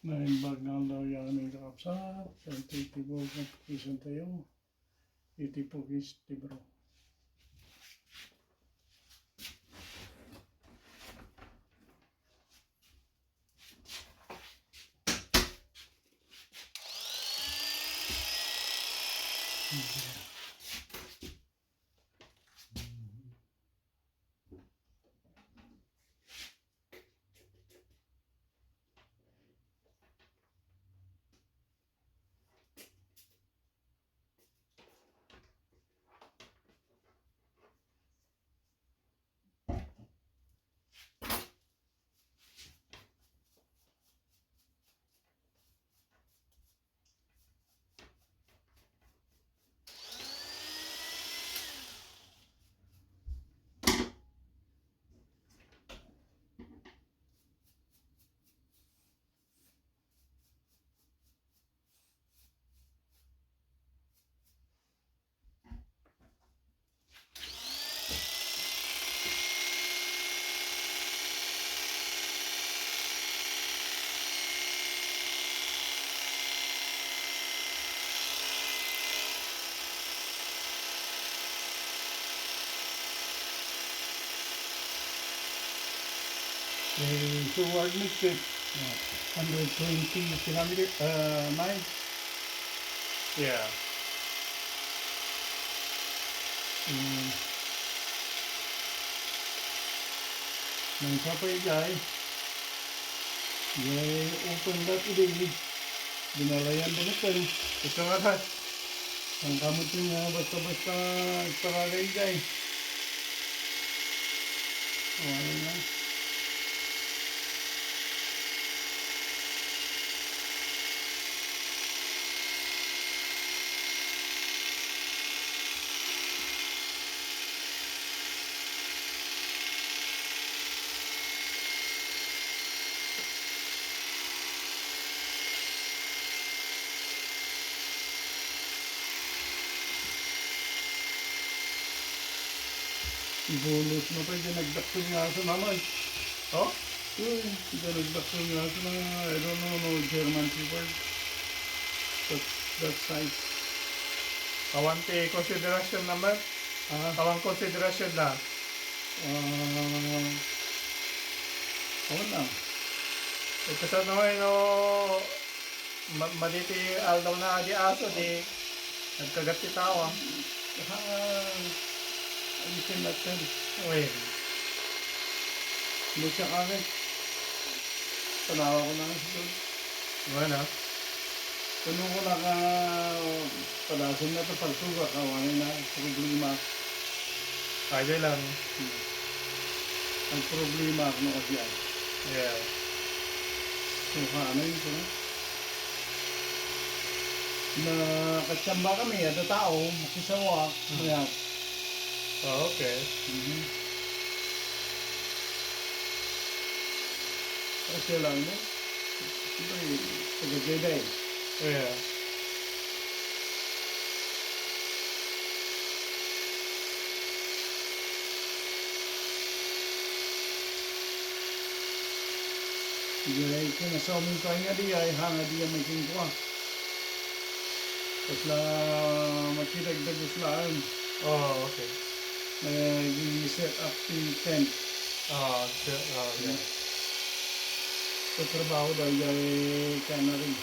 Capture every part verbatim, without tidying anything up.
Naimbag nga aldaw yan, mga kakabsat, sa iti tibok nga pukisan tayo, iti pukis ti bro. Okay, so what next step? Hundred twenty kilometer, uh, mile. Yeah. Mm. Nang sapay jay, jay open that today. Binalayan da metten. Ito nga, Rat. Ang kamot nga basta-basta istorya, guys. O, ano na? Ibulos na pa, diyan nagdakkel nga aso naman. Oh? Uy, diyan nagdakkel nga aso na, I don't know, no German Shepherd. That, that size. Awan ti consideration number? Ah. Awan consideration na. Ah, awan na. Ito sa no, no, Ma-, madi ti aldaw na di aso, di nagkagat ti tao, ah. Ah, ayusin natin. Uy. Lucha kami. Tanawa ko na nga siguro. Wala. Kuno ko naka padasan na to pagsuga, kawanay na problema. Kaya lang. Hmm. Ang problema, ano kasi yan? Yeah. So, ha, ano yun, sir? Nakatsamba kami, ada tao, makisawa, hmm, kaya. Ah, okay. Mhm. Kasi lang, no? Siyempre, taga Jeddah eh. Yeah. Diay kinasawmin ko nga diay, hanga diay may kingkwa. Tapos la makita, dagus laeng. Oh, okay. Nag-set up ti tent. Ah, the, ah, yeah. Sa trabaho daw, diay cannery.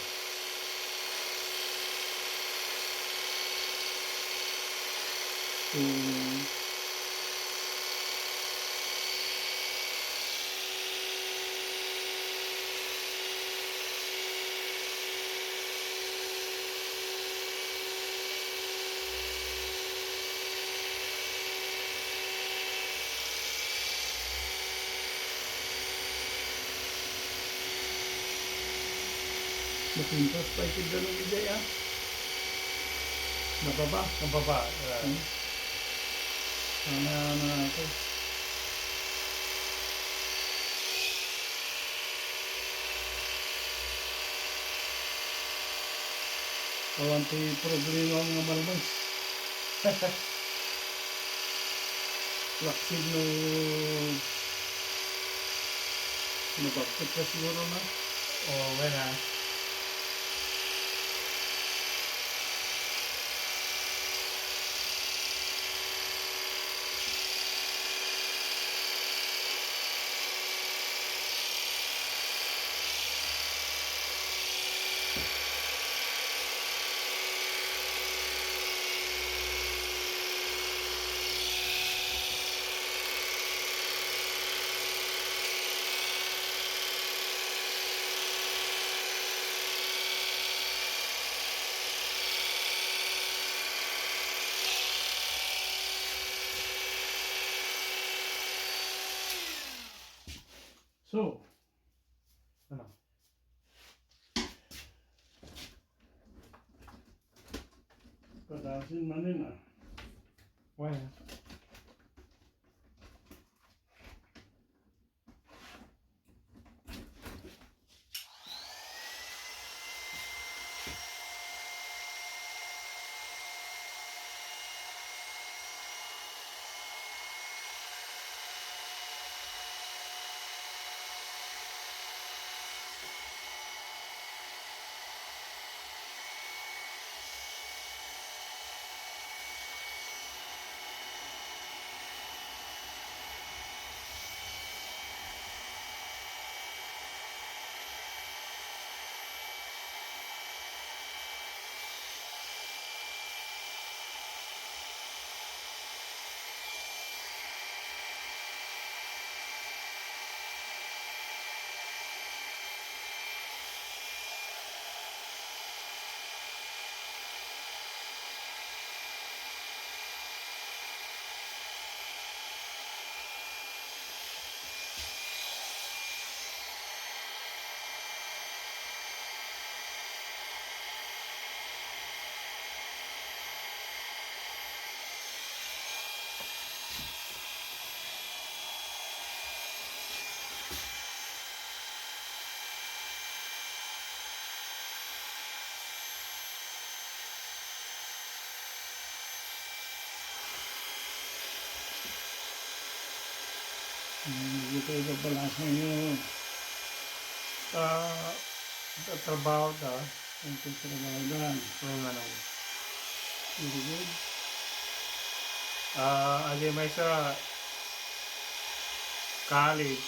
So, Napintas pa iti dalan idiay, ah. Nababa. Nababa, ah. Hmm. Ano, ano, ano, ano. Awan ti problema nga malmas. Laksid no nabagkot ka siguro na. Oo, Yan, ah. So, ano? Padasin manen, ah. Why? Hmm, dito ito pala sa inyo. Ah, trabaho ta. Ang trabaho na. Ano nga naman? Very good. Ah, adi may sa college.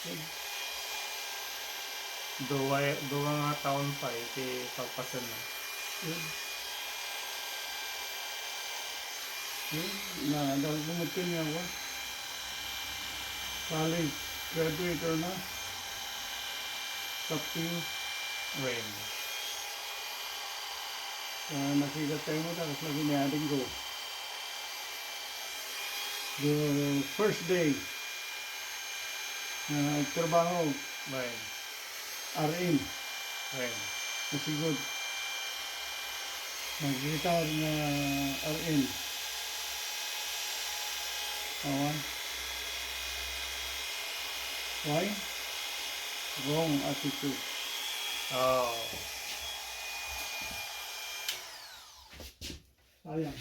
Good. Duwa, duwa nga taon pa iti pagpasenna. Good. Good. Na, dahil kumutin niya ako. College graduate na. Kapil. When? Ah, nakita tayo mo, tapos lagi ni ading ko. The first day na trabaho, When? R N. When? Masigod. Nag-retire na R N. Awan. Why? Wrong attitude. Oh. Sayang.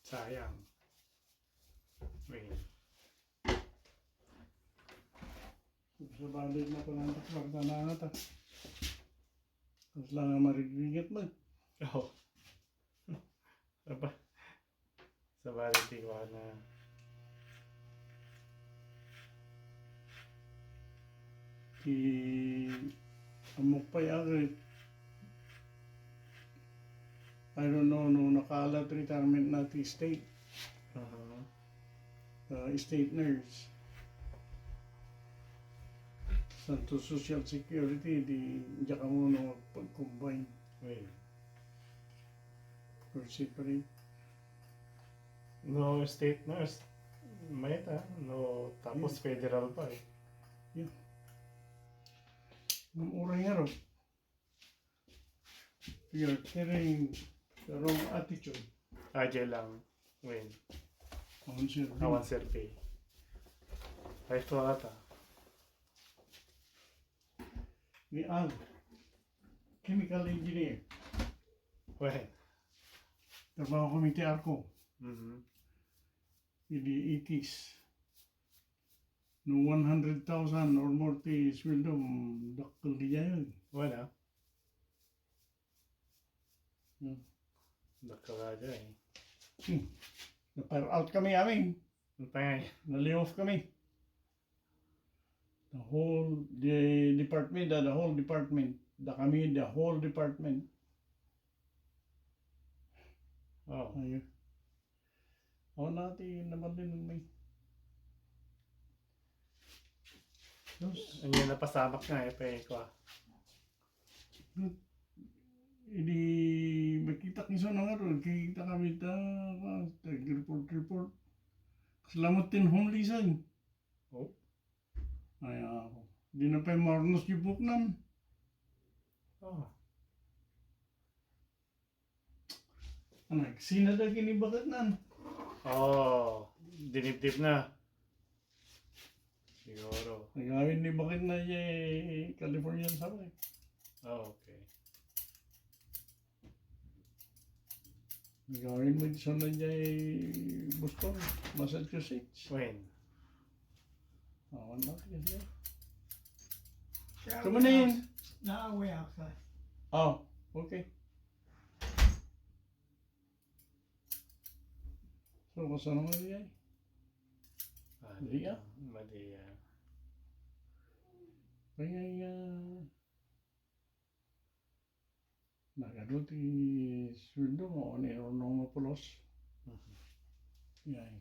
Sayang. Wait. Sabali na pala ang takbak na nangata. Tapos lang ang marigrigat mo. Oh. Aba. Sabali ti kuana. Ti ammok pay agay. I don't know no nakalat retirement na ti state. Aha. Ah, state nurse. Santo Social Security, di, diak ammo no pag-combine. Well. Or separate. No state nurse. Mayat, ah. No, tapos Yeah. federal pa eh. Yeah. Ang uray nga ro. You're carrying the wrong attitude. Ah, diyan lang. Win. Awan survey. Awan survey. Ay, ito ata. Ni Al, chemical engineer. Win. Trabaho kami ti Arco. Mhm. Idi eighties. No one hundred thousand or more ti sweldo, mm, dakkel diay. Wala. Hmm. Dakkel diay. Hmm. Na-fire out kami amin. Patay. Na-lay off kami. The whole, the department, the, the whole department. Da kami, the whole department. Oh. Ayun. Awan na ti nabalin mi. Ania napasamak nga, eh, pa, kwa. Idi makita ki sa nangarod, kikita kami ta, ta, report, report. Kasla met ti homeless ay. Oh. Ay, ako. Di na pay marnos yung buknan. Oh. Anak, sino da kini bakit nan? Oh, dinipdip na. Siguro. Nagawin ni bakit na yung California sa eh. Oh, okay. Nagawin mo sa na yung Boston, Massachusetts. When? Oh, ano kasi? Come on in. Now we outside. Oh, okay. So, kasano nga diay? Ah, Maria? Maria. Kaya, ah, nagadu ti sweldo mo, ni Ronong Mapulos. Mhm. Yay.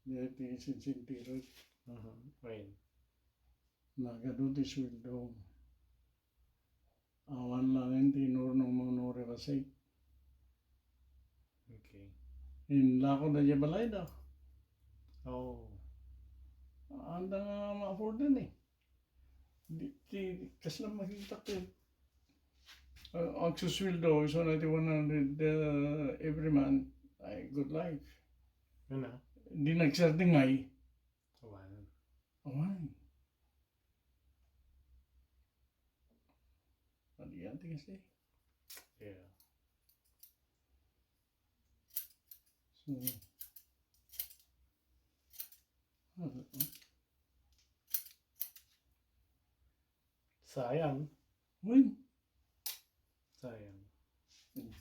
Diay ti sinsintiret. Mhm. Right. Nagadu ti sweldo. Awan laeng ti inurnong mo no rebasik. Okay. Inlako da diay balayda. Oh. Anda nga ma-afford din eh. Di, di, kasla makita ko. Uh, agsusweldo, so na ti one hundred, uh, every month. Ay, good life. Ano? Di nagsardingay. Awan. Awan. Adi yan, ti kasi. Yeah. So, ano to? Sayang. Uy. Sayang.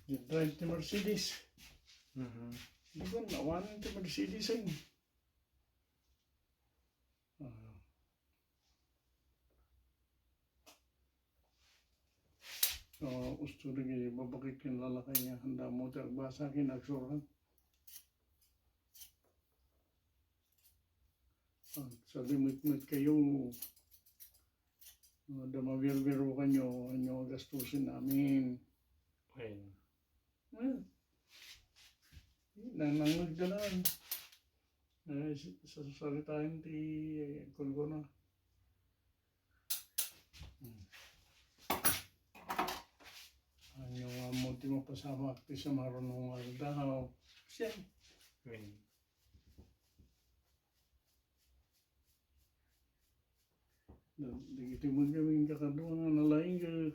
Di drive ti Mercedes. Mhm. Di ba, nawanan ti Mercedes ay. Ah. Ah, usto lagi babakit ken lalaki niya, handa mo ti agbasa ken agsurat. Ah, sabi met, met kayo, ah, da mabirbiro kanyo, anyo gastusin amin. Wen. Well, nanangag da lang. Eh, sa-, sasaritaan ti, eh, kunkuno. Hmm. Anyo nga mo ti mapasamak ti sa marunong nga aldaw. Siya. Wen. Dagiti met ngamin kakadua nga nalaing, eh,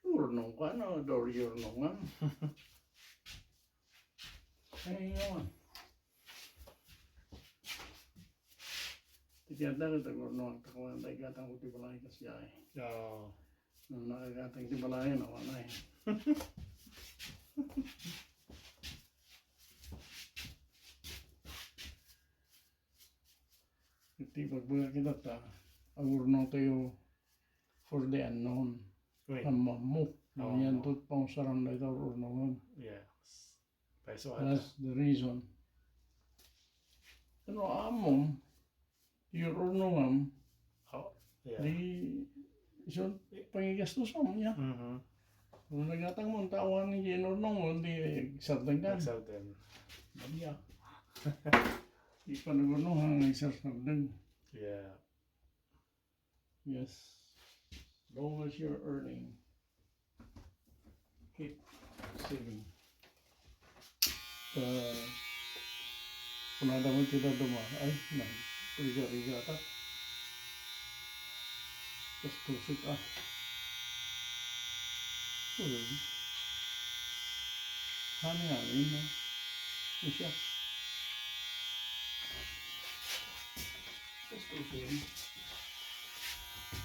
urnong ka, no? Dor urnong nga. Ay, yaman. Ti kiyada, kita urnong, takuan, daigatang ko ti balay, kasi ay. Oo. No nakagatang ti balayen, awan ay. Iti pagbaga kita ta, agurnong tayo for the unknown. Wen. Ammom mo. Oo. Yan to, pangusaran na ito, urnongan. Yes. Paiso ata. That's the reason. Ano, amom, your urnongam, oh, yeah. Di, isun, pangigastos mo niya. Mhm. Kung nagatang mo, ang tao nga ni Jen urnong mo, di, exaltan ka. Exaltan. Maria. Di pa nagurnong, exaltan. Yeah. Yes. Long as you're earning, keep saving. Uh, kunada mo kita duma, ay, nag-riga-riga ta. Tapos tusik, ah. Uy. Hangin, ah. Ano siya?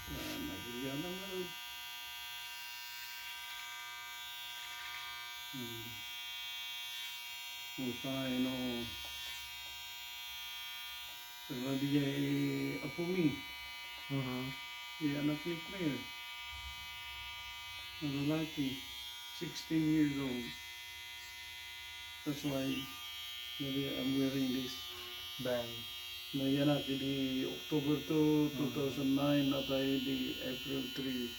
Yan, nagigyan na nga. Hmm. Kung sa, you know, pero di ay apo mi. Mhm. Di anak ni Claire. Ang lalaki, sixteen years old. That's why maybe I'm wearing this band. Nayanak idi October two, two thousand nine, natay idi April three.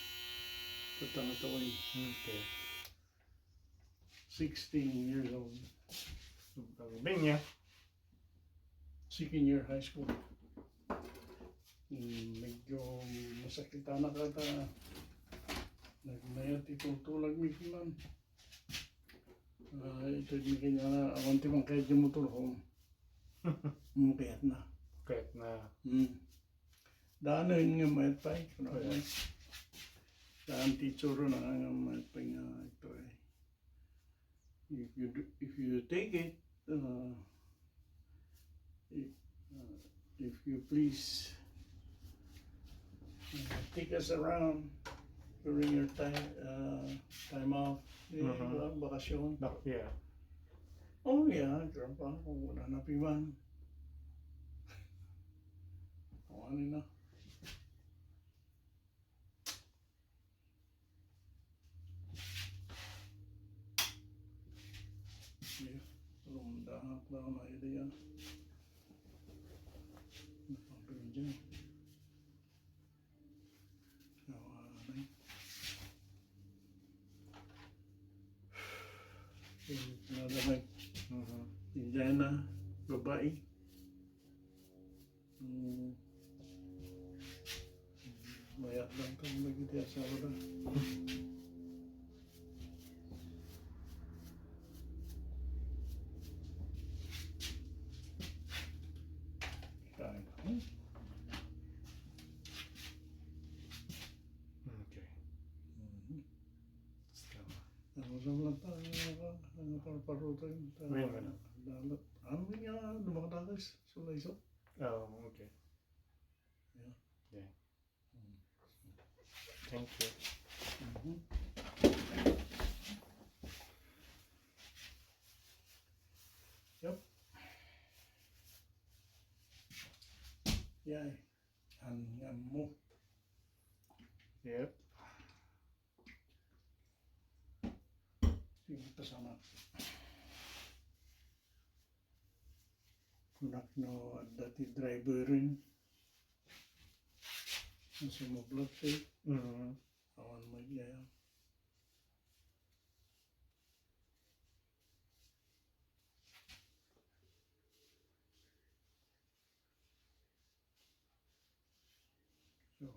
Tatangatawen. Okay. Sixteen years old. Ang niya. Second year high school. Hmm, medyo masakit na kata. Nagmayat itong tulag mi kunan. Ah, ito yung kanya na, awan ti man kaya di motor home. Hmm, kayat na. Kayat na. Hmm. Daan na yun nga mayat pa eh. Kuno. Oh, yeah. Daan teacher na nga mayat pa nga ito eh. If you do, if you take it, uh, if, uh, if you please, uh, take us around during your time, uh, time off, eh, Mhm. ba-, bakasyon. Bak-, yeah. Oh, yeah, Grandpa, kung wala na piman. Kung ano na. Iya, rumdangak na ako na ide yan. Napapin dyan. Nawa na yun. Yung nadamay. Mhm. Indiana, babae. Hmm. Mayat lang to, dagiti asawa na. Kain. Okay. Mhm. Tama. Ano sa mga ta-, ano, ano, parparutan, ta-, Wait a minute. Dalat. Ano nga, dumakdakas? Sulayso? Oh, okay. Yeah. Yeah. Mm. Thank you. Mhm. Yep. Yeah. Ang, ang mo. Yep. Sige, pasama. Kunak no, adda ti driver rin. Ang sumublat eh. Mm. Awan mo iya. So,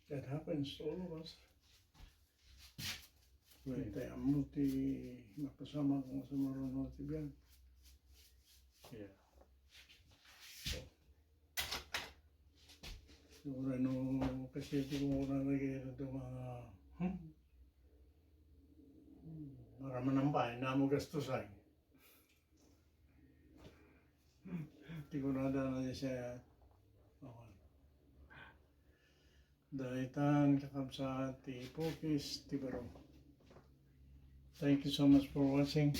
that happens to all of us. Well, tayo mo ti mapasama kung sa marunong ti biyan. Yeah. So, siguro no, kasi ito kung wala na kayo ito mga, hmm? Maraman ang bahay na mo gastos ay. Ti kunada na siya. Okay. Daytan kakabsat ti Pukis ti Barong. Thank you so much for watching.